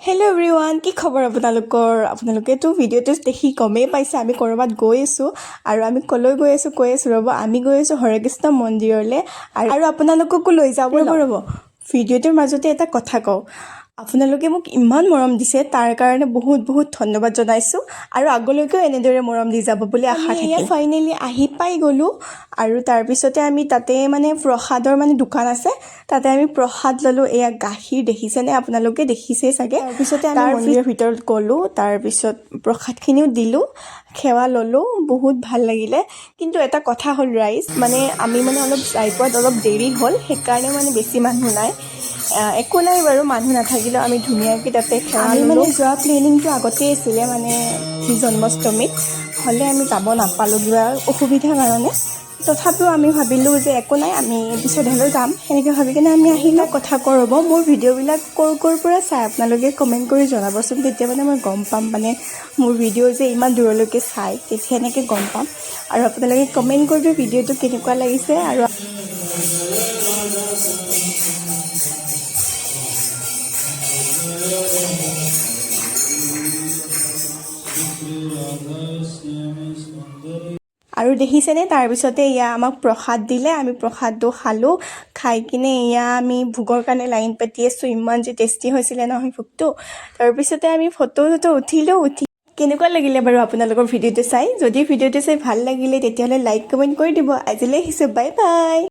Hello' everyone, কি খবৰ আপোনালোকৰ? আপোনালোকেতো ভিডিঅ'টো দেখি গমেই পাইছে আমি ক'ৰবাত গৈ আছোঁ আৰু আমি ক'লৈ গৈ আছোঁ কৈ আছোঁ ৰ'ব। আমি গৈ আছোঁ হৰেকৃষ্ণ মন্দিৰলৈ আৰু আপোনালোককো লৈ যাব। ৰ'ব ৰ'ব, ভিডিঅ'টোৰ মাজতে এটা কথা কওঁ। আপোনালোকে মোক ইমান মৰম দিছে, তাৰ কাৰণে বহুত বহুত ধন্যবাদ জনাইছোঁ আৰু আগলৈকেও এনেদৰে মৰম দি যাব বুলি আশা থাকিল। ফাইনেলি আহি পাই গ'লোঁ আৰু তাৰপিছতে আমি তাতে মানে প্ৰসাদৰ মানে দোকান আছে, তাতে আমি প্ৰসাদ ল'লোঁ। এয়া গাখীৰ দেখিছেনে আপোনালোকে? দেখিছেই চাগে। তাৰপিছতে আমি মন্দিৰৰ ভিতৰত গ'লোঁ, তাৰপিছত প্ৰসাদখিনিও দিলোঁ, সেৱা ল'লোঁ, বহুত ভাল লাগিলে। কিন্তু এটা কথা হ'ল ৰাইজ, মানে আমি মানে অলপ যাই পোৱাত অলপ দেৰি হ'ল, সেইকাৰণে মানে বেছি মানুহ নাই। একো নাই বাৰু, মানুহ নাথাকিলেও আমি ধুনীয়াকৈ তাতে সেৱা। আমি মানে যোৱা প্লেনিংটো আগতেই আছিলে, মানে জন্মাষ্টমীত হ'লে আমি যাব নাপালোঁ কিবা অসুবিধাৰ কাৰণে। তথাপিও আমি ভাবিলোঁ যে একো নাই, আমি পিছত হ'লেও যাম। সেনেকৈ ভাবি কিনে আমি আহিলোঁ। কথা কওঁ ৰ'ব, মোৰ ভিডিঅ'বিলাক ক'ৰ ক'ৰ পৰা চাই আপোনালোকে কমেণ্ট কৰি জনাবচোন। তেতিয়া মানে মই গম পাম, মানে মোৰ ভিডিঅ' যে ইমান দূৰলৈকে চাই, তেতিয়া সেনেকৈ গম পাম। আৰু আপোনালোকে কমেণ্ট কৰিব ভিডিঅ'টো কেনেকুৱা লাগিছে। আৰু আৰু দেখিছেনে, তাৰপিছতে এয়া আমাক প্ৰসাদ দিলে, আমি প্ৰসাদটো খালোঁ। খাই কিনে এয়া আমি ভোগৰ কাৰণে লাইন পাতি আছোঁ। ইমান যে টেষ্টি হৈছিলে নহয় ভোগটো। তাৰপিছতে আমি ফটো চটো উঠিলোঁ। উঠি কেনেকুৱা লাগিলে বাৰু আপোনালোকৰ ভিডিঅ'টো চাই? যদি ভিডিঅ'টো চাই ভাল লাগিলে, তেতিয়াহ'লে লাইক কমেণ্ট কৰি দিব। আজিলৈ আহিছোঁ, বাই বাই।